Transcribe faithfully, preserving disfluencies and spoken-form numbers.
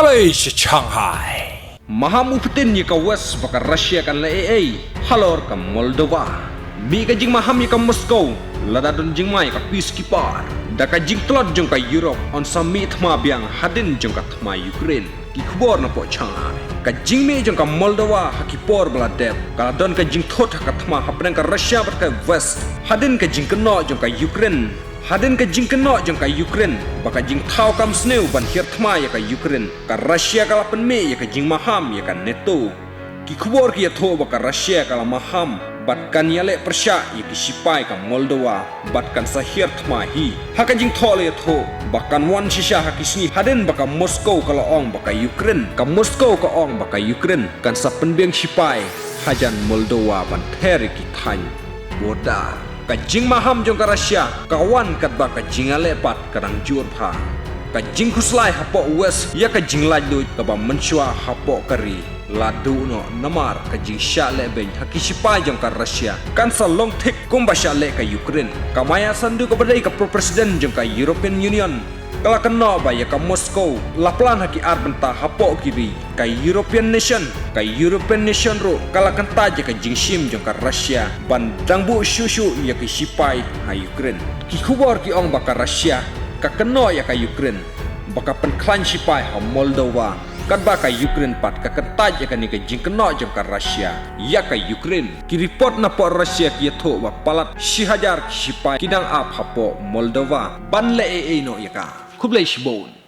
Khublei sha Shanghai. Maham u pyntin ïa ka West ba ka Russia kan leh ei ei halor ka Moldova. Mih ka jingmaham ïa ka Moscow lada don jingma ïa ka peacekeeper. Da ka jingtlot jong ka Europe yn sa mih thma biang hadien jong ka thma Ukraine. Ki khubor napoh Shanghai. Ka jingmih jong ka Moldova ha ki por ba la dep ka la don ka jingthut ha ka thma hapdeng ka Russia bad ka West. Hadien ka jingkynnoh jong ka Ukraine. Hadien ka jingkynnoh jong ka Ukraine ba ka jingthaw kam sniew ban hiar thma ïa ka Ukraine, ka Russia ka la pynmih ïa ka jingmaham ïa ka NATO. Ki khubor ki ïathuh ba ka Russia ka la maham bad kan ïaleh pyrshah ïa ki sipai ka Moldova bad kan sa hiar thma hi. Ha ka jingthoh la ïathuh ba kan wan shisha ha ki sngi hadien ba ka Moscow ka la ong ba ka Ukraine, ka Moscow ka ong ba ka Ukraine kan sa pynbiang sipai hajan Moldova ban ther ïa ki thaiñ border. Ka jingmaham jong ka Russia ka wan katba ka jingïaleh pat ka dang jur bha. Ka jingkhuslai hapoh West ïa ka jinglaitluid kaba mynshuwa hapoh ka ri la duh noh namar ka jingshah lehbeiñ ha ki sipai jong ka Russia kan sa long thik kumba shah leh ka Ukraine. Ka Maya Sandu kaba dei ka Pro President jong ka European Union ka la kynnoh ba ïa ka Moscow la plan ha ki ar bynta hapoh ki ri. Ka European nation, ka European nation ruh ka la kyntait ïa ka jingshim jong ka Russia ban dang buh shuh shuh ïa ki sipai ha Ukraine. Ki khubor ki ong ba ka Russia ka kynnoh ïa ka Ukraine ba ka pynkhlaiñ sipai ha Moldova, katba ka Ukraine pat ka kyntait ïa kane ka jingkynnoh jong ka Russia ïa ka Ukraine. Ki report napoh Russia ki ïathuh ba palat shi hajar ki sipai ki dang ap hapoh Moldova ban leh ei ei noh ïa ka. Khublei shibun.